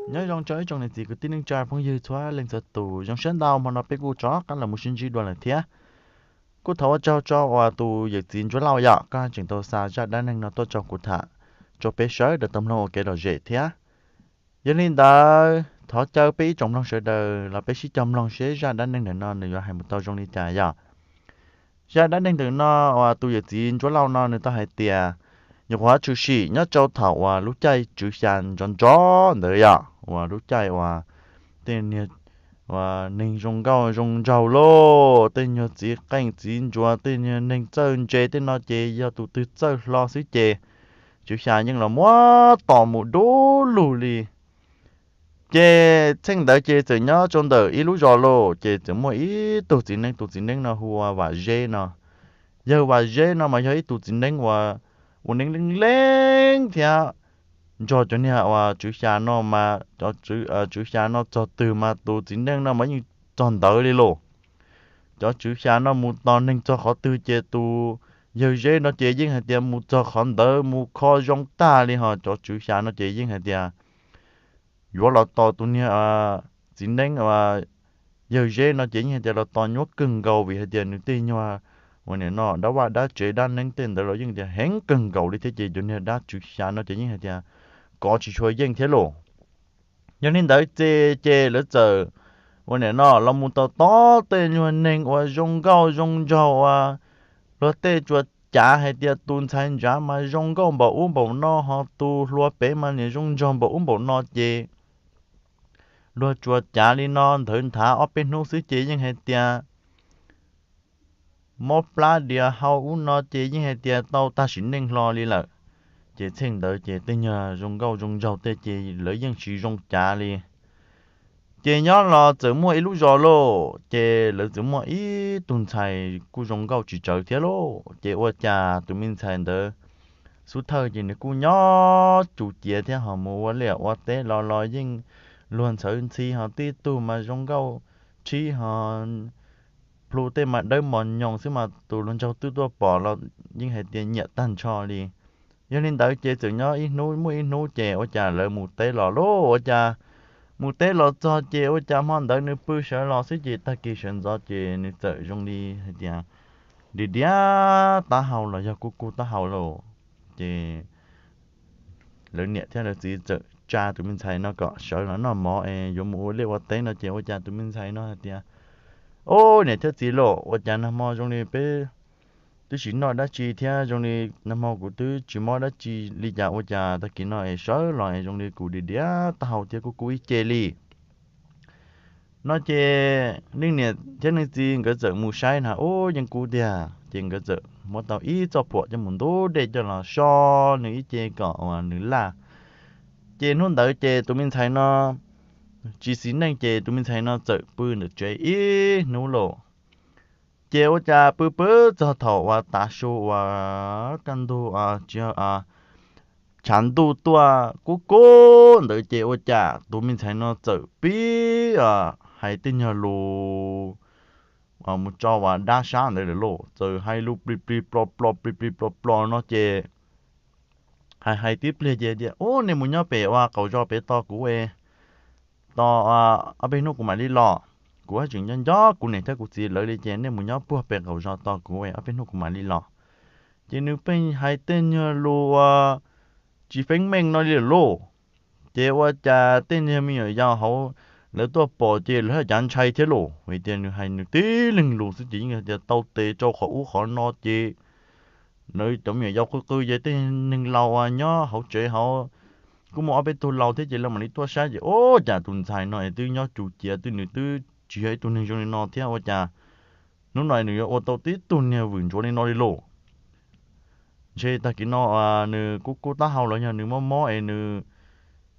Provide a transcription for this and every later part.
Nyob zoo rau ib tsoom niam txiv kwv tij neej tsa phooj ywg txhua leej txhua tus, zoo siab ntau hmo no peb kuj rov qab los mus sib ntsib dua lawm thiab. Kuj thov ua tsaug rau uas tus yawm txiv Ntsuab Lauj yom, koj tseem tau xa zaj dab neeg no tuaj rau kuv tham, rau peb sawv daws tau mloog ua kev lom zem thiab. Yog li ntawd thov caw peb ib tsoom mloog sawv daws los peb sib cog mloog seb zaj dab neeg ntawm no nws yuav hais mus tau zoo li cas yom. Zaj dab neeg ntawm no uas tus yawm txiv Ntsuab Lauj no nws tau hais tias, nyuam qhuav tshwm sim nyob rau thaum uas lub caij tswv xya nrov nrov ntawd yom, uas lub caij uas tej niag uas neeg zoo nkauj zoo nraug lauj, tej nyuag txiv qeej txiv nruas, tej nyuag neeg txawj ntse tej no ces yog tus twg txawj hlo xwb ces tswv xya yeej los muab tos mus dub lug li. Ces txheej ntawd ces txawm nyob rau ntawm ib lub zos lauj, ces txawm muaj ib tug txiv neeb, tus txiv neeb no hu ua Vam Zeb no. Yawg Vam Zeb no mas yog ib tug txiv neeb uas ua neeb leej leej thiab nrog cov niag uas tswv xya no mas, tswv xya no txog twg mas tus txiv neeb no mas yeej txog ntawd li lauj. Cov tswv xya no mus tos neeg txog qhov twg ces tus yawg Zeb no ces yeej hais tias mus txog qhov ntawd mus kho zoo tag li, ho cov tswv xya no ces yeej hais tias yuav los tos tus niag txiv neeb uas yawg Zeb no ces yeej hais tias los tos nyuaj kawg nkaus vim hais tias nws tej nyuag uas nim no dab vaj dab tsev dab neeb tej ntawd los yeej tias heev kawg nkaus li thiab ces cov niag dab tswv xya no ces yeej hais tias kov tsis tshua yeej thiab lauj. Yog li ntawd ces, ces lawv txawm uas nim no los mus tos tos tej nyuag neeg uas zoo nkauj zoo nraug uas luag tej tsuas cav hais tias tus ntxhais ntsav mas zoo nkauj npaum ub npaum no, ho tus hluas pem mas niam zoo nraug npaum ub npaum no ces luag tsuas cav li no nthawv nthav ob peb hnub xwb ces yeej hais tias mob plab diav hau ub no ces yeej hais tias tau tag sim neej hlo li lawm. Ces txheej ntawd ces tej nyuag zoo nkauj zoo nraug tej ces lawv yeej tsis zoo cav li. Ces nyob los txawm muaj ib lub zos lauj, ces lawv txawm muaj ib tug ntxhais kuj zoo nkauj tsis tsawg thiab lauj. Ces ua cas tus me ntxhais ntawd xub thawj ces nws kuj nyob tsus ciav thiab ho mus ua liaj ua teb los los yeej luag ntxhawv ntxhi ho tib tug mas zoo nkauj tshib ho plhu tej mas dawb mos nyoos xwb mas tus hluas nraug twb tuaj pom los yeej hais tias nyiam tag nrho li. Yog li ntawd ces txawm nyob ib hnub muaj ib hnub ces ua cas lawv mus teb los lauj, ua cas mus teb los txog ces ua cas hmo ntawd nws pw sawv los xwb ces tag kis sawv ntxov ces nws txawm zoo li hais tias diav diav taub hau los yog kuj kub taub hau lauj. Ces lawv niam thiab lawv txiv txawm tsa tus me ntxhais no kom sawv los noj mov es yuav mus ua liaj ua teb no ces ua cas tus me ntxhais no hais tias, Ob, niam thiab txiv lauj, ua cas nag hmo zoo li peb twb tsis noj dab tsi thiab zoo li nag hmo kuv twb tsis mob dab tsi li cas, ua cas tag kis no es sawv los es zoo li kuv diav diav taub hau thiab kub kub ib ce li no ces leej niam thiab leej txiv nkawd txawm mus saib na, ub, yeej kub tiag. Ces nkawd txawm muab tau ib txoj phuam coj mus ntub dej coj los so nws ib ce kom uas nws laj. Ces hnub ntawd ces tus me ntxhais no tsis xis neej ces tus me ntxhais no txawm pw ntawm tsev ib hnub lauj. Ces ua cas pw pw txog thaum uas tav su uas kaj ntug tsis tshav ntuj tuaj kub kub ntawd ces ua cas tus me ntxhais no txawm pib hais tej nyuag lus mus tso uas dab sab ntawd lawm lauj, txawm hais lus plig plig plo plo plig plig plo plo no ces hais hais tib pliag ces tias, Ub, nej mus nyob pem uas qaum zos pem tos kuv es, tos ob peb hnub kuv mam li los. Kuv haj tseem nco nco kuv niam thiab kuv txiv lawv li ces nej mus nyob puag pem qaum zos tos kuv es ob peb hnub kuv mam li los. Ces nws pheej hais tej nyuag lus uas tsis feeb meej no li lawm lauj. Ces ua cas tej niag me nyuam yaus hauv lawv tuaj pom ces lawv haj cav ntshai thiab lauj, vim tias nws hais nws tib leeg lus xwb ces yeej hais tias tau tes rau qhov ub qhov no ces lawv cov me nyuam yaus qw qw ces tej neeg laus uas nyob hauv tsev hauv kuj muaj ob peb tug laus thiab ces lawv mam li tuaj saib ces ua cas tus ntxhais no es twb nyob tsus ciav twb nws twb tsis yog ib tug neeg zoo li no thiab ua cas hnub no nws yuav ua tau tib tug niag vwm ntsuav li no li lauj. Ntshe tag kis no nws kub kub taub hau los yog nws mob mob es nws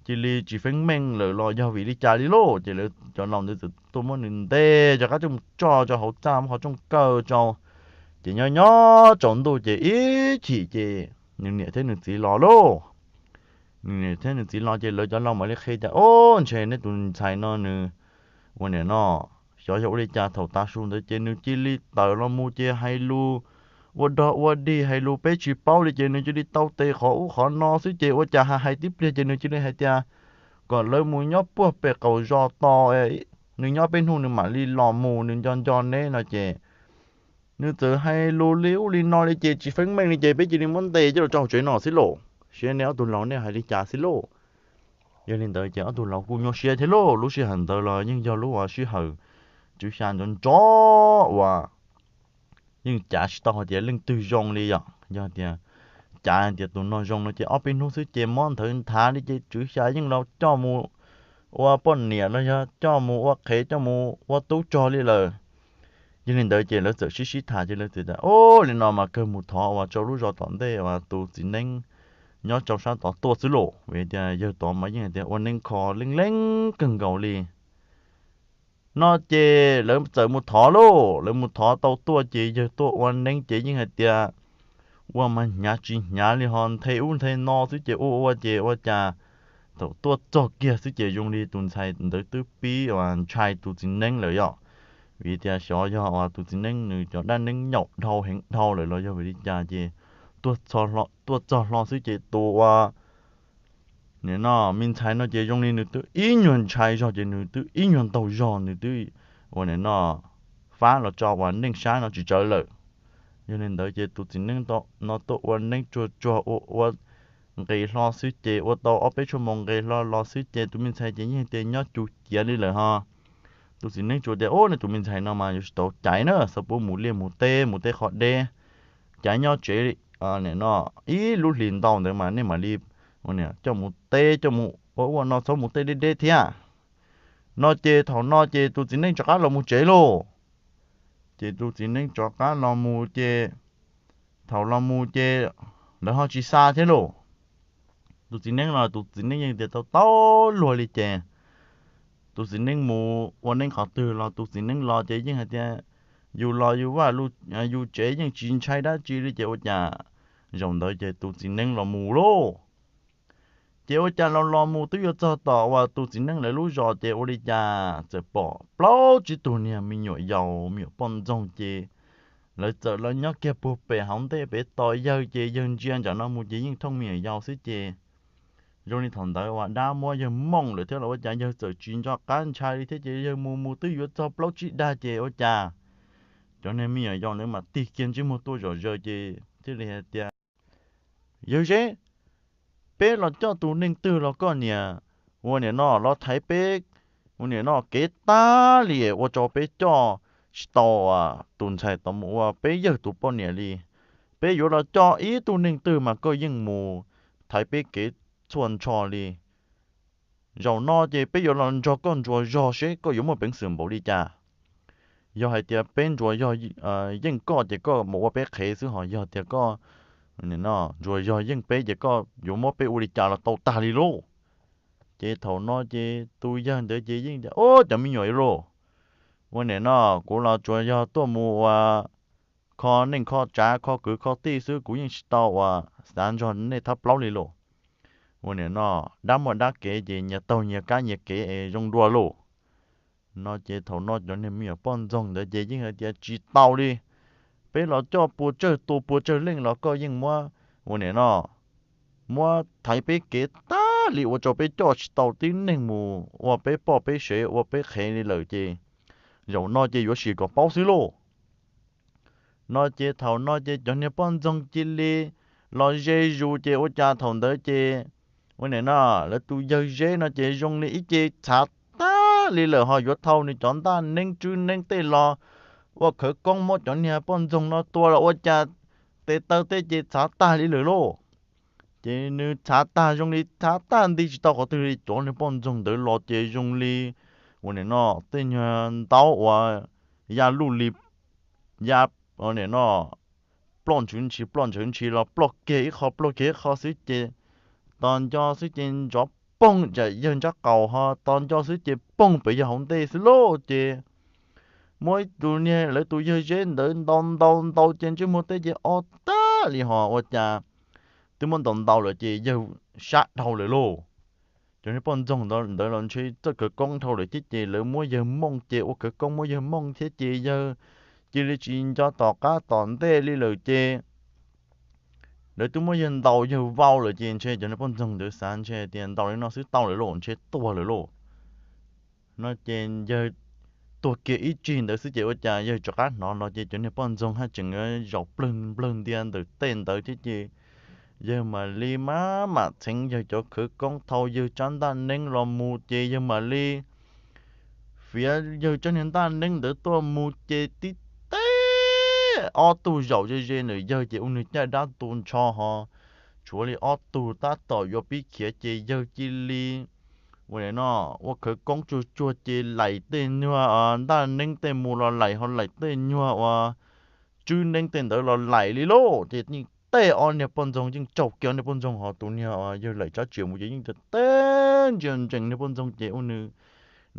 cia li tsis feeb meej lawm los yog vim li cas li lauj. Ces lawv cov laus ntawd txawm tuaj muab nws ntes rov qab coj mus tso rau hauv txaj muab qhov rooj kaw rau. Ces nyob nyob tsaus ntuj ces ib chim ces nws niam thiab nws txiv los lauj. Nws niam thiab nws txiv los ces lawv cov laus mam li qhia tias, Ob, ntshe neb tus ntxhais no nws ua niam no, xyov yog ua li cas thaum tav su ntawd ces nws cia li tawm los mus ces hais lus ua dog ua dig hais lus peb tsis paub li ces nws cia li tau tes qhov ub qhov no xwb ces ua cas hais hais tib pliag ces nws cia li hais tias, kom lawv mus nyob puag pem qaum zos tos, nws nyob peb hnub nws mam li los mus, nws nco nco neb no ces nws txawm hais lus li ub li no li ces tsis feeb meej li ces peb cia li muab ntes coj los rau hauv tsev no xwb lauj, saib nej ob tug laus nej hais li cas xwb lauj. Yog li ntawd ces ob tug laus kuj nyuaj siab thiab lauj, lub sij hawm ntawd los yeej yog lub uas sij hawm tswv xya nrov nrov uas yeej cav tsis tau hais tias leej twg zoo li yom, yog tias cav tias tus no zoo no ces ob peb hnub xwb ces mob nthawv nthav li ces tswv xya yeej los coj mus ua poj niam los yog coj mus ua qhev coj mus ua tub rog li lawm. Yog li ntawd ces lawv txawm sib sib tham ces lawv txawm tias, Ub, li no mas kawg mus thov uas rau lub zos tom ntej uas tus txiv neeb nyob rau sab tod tuaj xwb lauj, vim tias yawg tod mas yeej hais tias ua neeb kho leej leeb kawg nkaus li. No ces lawv txawm mus thov lauj, lawv mus thov tau tuaj ces yawg tuaj ua neeb ces yeej hais tias ua mas hnyav tsis hnyav li ho nthe ub nthe no xwb ces ua ua ces ua cas thaum tuaj txog kiag xwb ces zoo li tus ntxhais ntawd twb pib uas ntshai tus txiv neeb lawm yom. Vim tias xyov yog uas tus txiv neeb nws cov dab neeb nyaum dhau heev dhau lawm los yog vim li cas ces tuaj txog hlo xwb ces tus uas nim no me ntxhais no ces zoo li nws twb ib nyuag ntshai zog ces nws twb ib nyuag ntaug zog nws twb ua nim no fab los tso uas neej sab no tsis tsawv lawm. Yog li ntawd ces tus txiv neeb no tuaj ua neeb tsuag tsuag ua ua nqis hlo xwb ces ua tau ob peb tshuaj moos nqis hlo los xwb ces tus me ntxhais ces yeej tias nyob cuv ciav li lawm ho. Tus txiv neeb tsuas tias, Ub, nej tus me ntxhais no mas yuav tsis tau caiv na, xav pub mus liaj mus teb mus tej qhov deb, caiv nyob tsev nim no ib lub hlis ntau ntawd mas nej mam li ua niam coj mus teb coj mus ua ua no txhob mus tej deb deb thiab. No ces thaum no ces tus txiv neeb rov qab los mus tsev lauj. Ces tus txiv neeb rov qab los mus ces thaum los mus ces lawv ho tsis xa thiab lauj. Tus txiv neeb los tus txiv neeb yeej tias tau tau luag li ces tus txiv neeb mus ua neeb qhov twg los tus txiv neeb los ces yeej hais tias yus los yus vaj yus tsev yeej tsis ntshai dab tsi li ces ua cas zaum ntawd ces tus txiv neeb los mus lauj. Ces ua cas los los mus twb yuav txog tom uas tus txiv neeb lawv lub zos ces ua li cas txawm pom plaub tsib tug niag me nyuam yaus me nyuam poj ntxoog ces lawv txawm los nyob kiag puag pem hauv ntej pem tos yawg ces yawg ntsia nram no mus ces yeej thooj me nyuam yaus xwb ces zoo li thaum ntawd uas dab muab yawg mooj lawm thiab los ua cas yawg txawm tsis nco qab ntshai li thiab ces yawg mus mus twb yuav txog plaub tsib dag ces ua cas cov niag me nyuam yaus ntawd mam tig kiag ntsej muag tuaj zom zaws ces thiaj li hais tias, Yawg Zeb, peb los coj tus neeg twg los koj niam ua niam no los thaiv peb ua niam no kev tag li ua rau peb coj tsis tau tus ntxhais tod mus ua peb yawg tus poj niam li. Peb yuav los coj ib tug neeg twg mas koj yeej mus thaiv peb kev txhua nrho li. Zaum no ces peb yuav los nrog koj ntsuas zog seb koj yuav muaj peev xwm npaum li cas. Yog hais tias peb ntsuas yog yeej koj ces koj mus ua peb qhev xwb, ho yog tias koj ntsuas yog yeej peb ces koj yuav muab peb ua li cas los tau tag li lauj. Ces thaum no ces tus yawg ntawd ces yeej tias, Ub, cov me nyuam lauj, ua niam no kuv los tsuas yog tuaj mus ua kho neej kho tsav kho kwv kho tij xwb, kuv yeej tsis tau uas xav nrog nej thab plaub li lauj. Ua niam no dab muaj dab kev ces nyias taug nyias kab nyias kev es zoo dua lauj. No ces thaum no cov niag me nyuam poj ntxoog ntawd ces yeej hais tias, Tsis tau li. Peb los coj puas tsawg tus puas tsawg leej los koj yeej muab ua niam no muab thaiv peb kev tag li ua rau peb coj tsis tau tib neeg mus ua peb poj peb sev ua peb qhev li lawm ces zaum no ces yuav sim kom paub xwb lauj. No ces thaum no ces cov niag poj ntxoog cia li los ze zus ces ua cas thaum ntawd ces ua niam no lawv tus yawg Zeb no ces zoo li ib ce txhav tag li lawm, ho yuav thau nws cov ntaj neeb tswb neeb tej los ua khawv koob muab cov niag poj ntxoog no tua los ua cas tes taw tej ces txhav tag li lawm lauj. Ces nws txhav tag zoo li txhav tag nti tsis tau qhov twg li, cov niag poj ntxoog ntawd los ces zoo li ua niam no tej nyuag ntaub uas ya luj li ya ua niam no ploj ntshwv ntshis ploj ntshwv ntshis los ploj kiag ib qho ploj kiag ib qho xwb ces tos nco xwb ces ntsov poog tsam yawg ntsab qaum ho tos nco xwb ces poog pem yawg hauv ntej xwb lauj. Ces muab tus niag lawv tus yawg Zeb ntawd ntaus ntaus ntaus ces ntsej muag tej ces o tag li ho ua cas twb muab ntaus ntaus lawm ces yawg sab dhau lawm lauj. Cov niag poj ntxoog ntawd los ntshe txawj khawv koob dhau lawm thiab ces lawv muab yawg mooj ces ua khawv koob muab yawg mooj thiab ces yawg cia li tsis nco tom qab tom ntej li lawm ces lawv twb muab yawg ntaus yawg vau lawm ces ntshe cov niag poj ntxoog ntawd xav ntshe tias ntaus li no xwb tau lawm lauj, ntshe tuag lawm lauj. No ces yawg tuag kiag ib tsig ntawd xwb ces ua cas yawg rov qab hnov no ces cov niag poj ntxoog haj tseem zaum plawg nplawg ntia ntawm tej ntawd thiab ces yawg mam li maj mam txheev yawg cov khawv koob thau yawg tsab ntaj neeb los mus ces yawg mam li fiav yawg tsab niag ntaj neeb ntawd tuaj mus ces tib teb ob tug zaum ze ze ntawm yawg ces ua nws caj dab tu nrho ho tshuav li ob tug tab tom yuav pib khiav ces yawg cia li ua no, ua khawv koob tsuag tsuag ces laim tej nyuag ntaj neeb tej mus los laim ho laim tej nyuag uas tswb neeb tej ntawd los laim li lauj. Ces yeej tej ob niag poj ntxoog yeej tsaug kiag ob niag poj ntxoog ho tus niag yawg laim tsab tsias mus ces yeej tej ntsia ntsees niag poj ntxoog ces ua nws,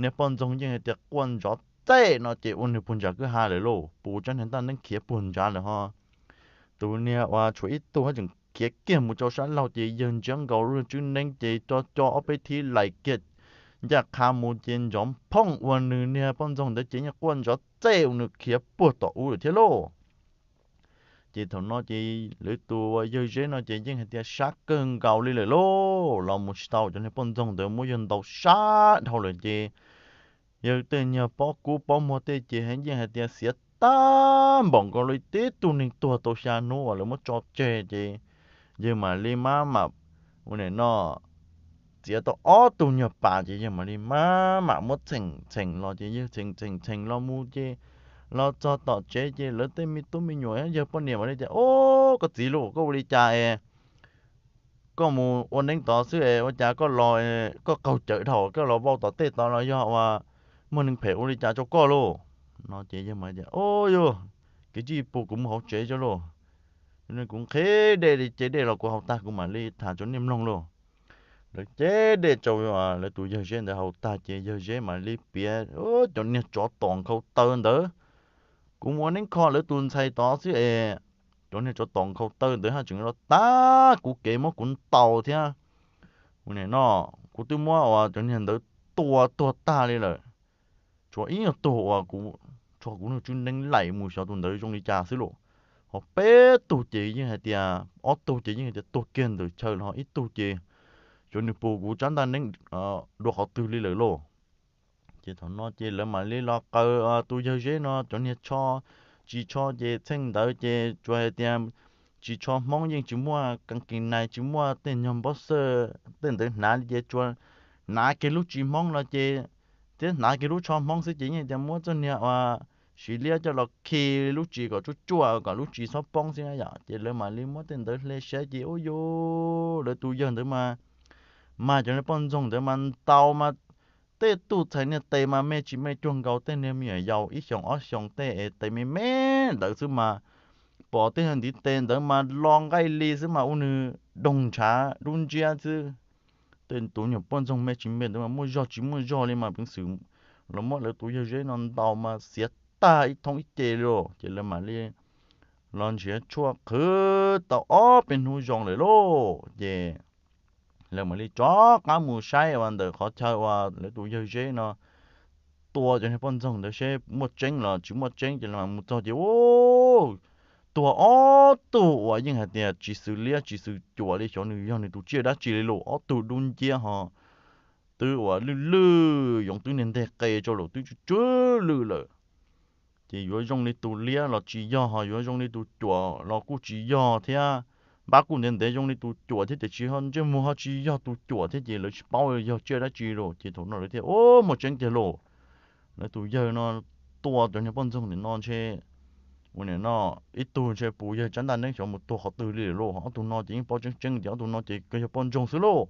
niag poj ntxoog yeej hais tias quaj ntsov txej no ces ua nws puag ntsav kwj ha lawm lauj, puv tsab niag ntaj neeb khiav puag ntsav lawm ho tus niag uas tshuav ib tug haj tseem khiav kiag mus rau sab laug ces yawg ntsiab nkaus lub tswb neeb ces co co ob peb thib laim kiag ncaj qha mus ces ntsov phooj ua nws niag poj ntxoog ntawd ces yeej quaj ntsov txej ua nws khiav puag tom ub lawm thiab lauj. Ces thaum no ces lawv tus yawg Zeb no ces yeej hais tias sab kawg nkaus li lawm lauj, los mus tsis tau cov niag poj ntxoog ntawd muab yawg ntaus sab dhau lawm ces yawg tej nyuag pob kub pob muag tej ces yeej hais tias xiav tag npaum nkaus li tib tug neeg tuag tau xya hnub uas lawv muab tso tseg ces yawg mam li maj mam ua no txiav tau ob tug nyuag pas ces yawg mam li maj mam muab txheem txheem los ces yawg txheem txheem txheem los mus ces los txog tom tsev ces lawv tej me tub me nyuam yawg poj niam mam li tias, Ub, koj txiv lauj, koj ua li cas es koj mus ua neeb tod xwb es ua cas koj los koj qaug cawv dhau koj los vau tom tej tod los yog uas muaj neeg phem ua li cas rau koj lauj? No ces yawg mam tias, Ub, yog kev tsij pus kuv mus hauv tsev tso lauj. Kuv nqhis dej li, cev dej los kuv haus tag kuv mam li tham rau nej mloog lauj. Lawv cev dej rau lawv tus yawg Zeb ntawd haus tag ces yawg Zeb mam li piav cov niag tsov tom nkhaus taw ntawd. Kuv mus ua neeb kho lawv tus ntxhais tod xwb es cov niag tsov tom nkhaus taw ntawd haj tseem los tag kuv kev muab kuv ntaus thiab. Ua no, kuv twb muab uas cov niag ntawd tua tuag tag li lawm. Tshuav ib nyuag tug uas kuv tso kuv lub tswb neeb laim mus xyov tus ntawd zoo li cas xwb lauj. Ho peb tug ces yeej hais tias, ob tug ces yeej hais tias tuag kiag ntawm chaw los ho ib tug ces cov nws pus kuv tsab ntaj neeb dua qhov twg li lawm lauj. Ces thaum no ces lawv mam li los qaws tus yawg Zeb no cov niag tsho, tsis tsho ces txheej ntawd ces tsuas hais tias tsis tsho Hmoob yeej tsis muaj kas kis nais tsis muaj tej nyuag npob xwb tej ntawd hnav li ces tsuas hnav kiag lub tsis Hmoob no ces thiab hnav kiag lub tsho Hmoob xwb ces yeej tias muab txoj niag uas siv liab coj los khi lub tsis kom tsuaj tsuaj kom lub tsis txhob poob xwb na yom. Ces lawv mam li muab tej ntawd hle saib ces ub yus lawv tus yawg ntawd mas, mas cov niag poj ntxoog ntawd mas ntaus mas tej tug txhais niag tes mas me tsis me cuag nkaus tej niag me nyuam yaus ib xyoos ob xyoos tej es tes me me ntawd xwb mas, pom tej niag ntiv tes ntawd mas lo nqaij li xwb mas ua nws doog ntshav dub ntsiab xwb. Tej tus nyuag poj ntxoog me tsis me ntawd mas muaj zog tsis muaj zog li mas peev xwm los muab lawv tus yawg Zeb no ntaus mas xiav tag ib thoob ib ce li lauj. Ces lawv mam li los nrhiav tshuaj qhwv tau ob peb hnub zoo lawm lauj. Ces lawv mam li rov qab mus saib uas ntawm qhov chaw uas lawv tus yawg Zeb no tua cov niag poj ntxoog ntawd seb muaj tseeb los tsis muaj tseeb. Ces lawv mam mus txog ces ub, tuag ob tug uas yeej hais tias tsis xws liab tsis xws cuam li, xyov nws yog nws tus tsiaj dab tsi li lauj. Ob tug dub nciab ho twb uas lwj lwj yoov twb niag nteg qe rau lawm twb tsw tsw lwj lawm. Ces yuav zoo li tus liab los tsis yog, ho yuav zoo li tus cuam los kuj tsis yog thiab. Npab kuj ntev ntev zoo li tus cuam thiab tiam sis ho ntsej muag ho tsis yog tus cuam thiab ces lawv tsis paub yog tsiaj dab tsi lauj. Ces thaum no lawv thiaj, Ub, muaj tseeb tiag lauj. Lawv tus yawg no tua cov niag poj ntxoog ntawm no ntshe ua niam no ib tug ntshe puas yawg tsab ntaj neeb xyov mus tuag qhov twg li lawm lauj. Ob tug no ces yeej paub tseeb tseeb tias ob tug no ces yog poj ntxoog xwb lauj.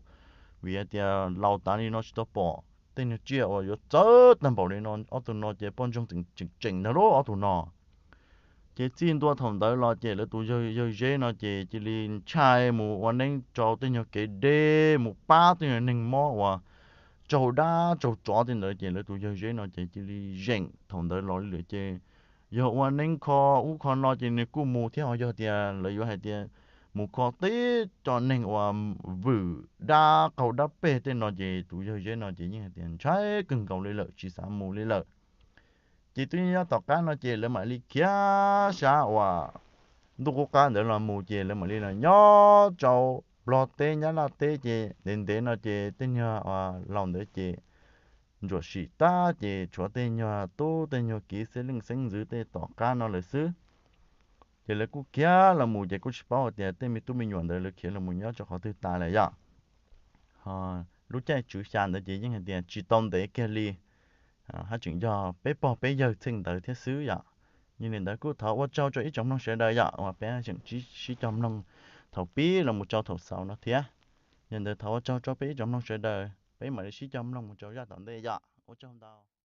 Vim hais tias laus tas li no tsis tau pom tej niag tsiaj uas yuav txawv tag npaum li no. Ob tug no ces poj ntxoog tseem tseem ntag lauj ob tug no. Ces txij ntua thaum ntawd los ces lawv tus yawg Zeb no ces cia li ntshai mus ua neeb rau tej nyuag kev deb, mus pab tej nyuag neeg mob uas tsaug dab tsaug tsov tej ntawd ces lawv tus yawg Zeb no ces cia li zeem thaum ntawd los li lawm ces yog ua neeb kho ub kho no ces nws kuj mus thiab, ho yog tias lawv yuav hais tias mus kho teb cov neeg uas vwm dab qaug dab peg tej no ces tus yawg Zeb no ces yeej hais tias ntshai kawg nkaus li lawm tsis xav mus li lawm. Ces twb nyob tom qab no ces lawv mam li khiav sab uas ntuj qub qab ntawd los mus ces lawv mam li los nyob rau Nplog teb Nyab Laj teb ces ntev ntev no ces tej nyuag laus ntawd ces ntsuam sim tag ces tshuav tej nyuag tub tej nyuag kiv xeeb leej xeeb ntxwv tej tom qab no lawm xwb. Ces lawv kuj khiav los mus ces kuj tsis paub hais tias tej me tub me nyuam ntawd lawv khiav los mus nyob rau qhov twg tas lawm yom. Lub caij tswv xya ntawd ces yeej hais tias tsis tau ntev kiag li, haj tseem yog peb pog peb yawg txheej ntawd thiab xwb yom. Yog li ntawd kuj thov ua tsaug rau ib tsoom mloog sawv daws yom uas peb tseem sib cog mloog thaum pib los mus rau thaum xaus no thiab. Yog li ntawd thov ua tsaug rau peb ib tsoom mloog sawv daws, peb mam li sib cog mloog mus rau zaj tom ntej yom. Ua tsaug ntau.